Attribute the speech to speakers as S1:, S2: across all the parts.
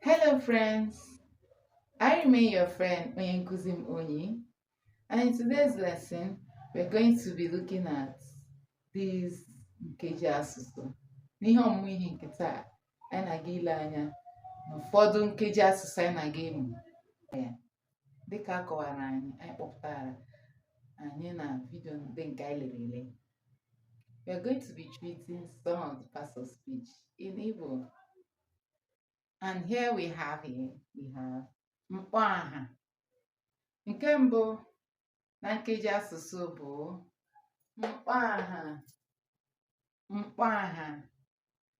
S1: Hello friends, I remain your friend Onyenkuzim Onyi, and in today's lesson we're going to be looking at these nkeji asụsụ. N'ihe ọmụmụ ihe nke taa, anyị na-aga ile anya n'ụfọdụ nkeji asụsụ anyị na-aga ịmụ ya. Dịka a kọwara anyị, anyị kpọpụtara anyị na vidio ndị nke anyị lere ele. We are going to be treating some of the parts of speech in Igbo. And here we have mkpọaha. Nke mbụ na nkeji asụsụ bụ mkpọaha. Mkpọaha.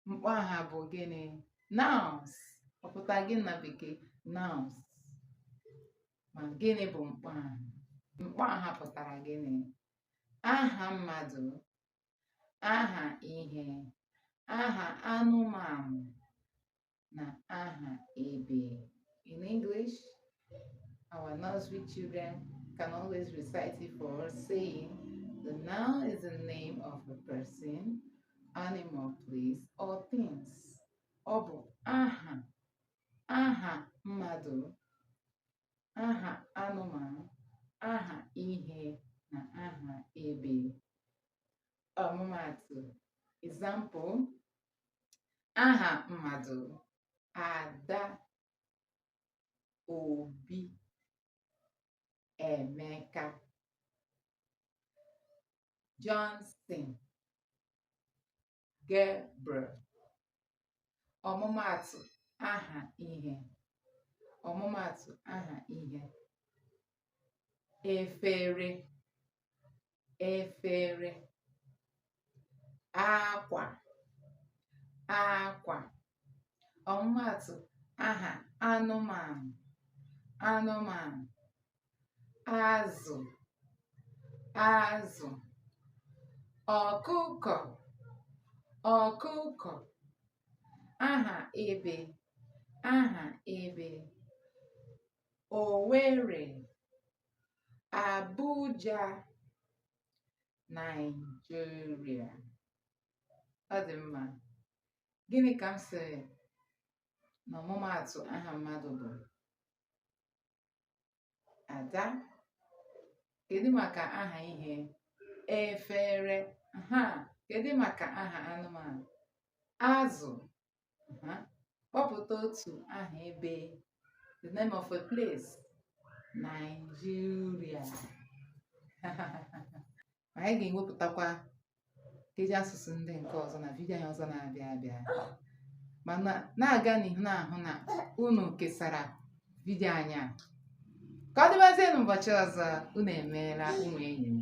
S1: Mkpọaha bụ gịnị? Nouns. Ọ pụtara gịnị na Bekee? Nouns. Ma gịnị bụ mkpọaha? Mkpọaha pụtara gịnị? Aha mmadụ, aha ihe, aha anụmanụ na aha ebe. In English, our nursery children can always recite it for us, saying, "The noun is the name of a person, animal, place, or things." Ọ bụ aha mmadụ, aha anụmanụ, aha ihe na aha ebe. Ọmụmaatụ, example, aha mmadụ: Ada, Obi, Emeka, Johnson, Gabriel. Ọmụmaatụ aha ihe. Ọmụmaatụ aha ihe: efere, efere, akwa, akwa. Ọmụmaatụ aha anụmanụ, anụmanụ: azụ, azụ, ọkụkọ, ọkụkọ. Aha ebe, aha ebe: Owerri, Abuja, Nigeria. Ọ dị mma. Gịnị ka m sịrị na ọmụmaatụ aha mmadụ bụ? Ada. Kedu maka aha ihe? Efere. Ha, kedu maka aha anụmanụ? Azụ. Ha, kpọpụta otu aha ebe, the name of a place. Nigeria. Anyị ga-ewepụtakwa nkeji asụsụ ndị nke ọzọ na vidiyo anyị ọzọ na-abịa abịa, mana na-aga n'ihu na-ahụ na unu kesara vidiyo anyị a. Ka ọ dịbazie n'ụbọchị ọzọ. Unu emeela, ụmụ enyi m.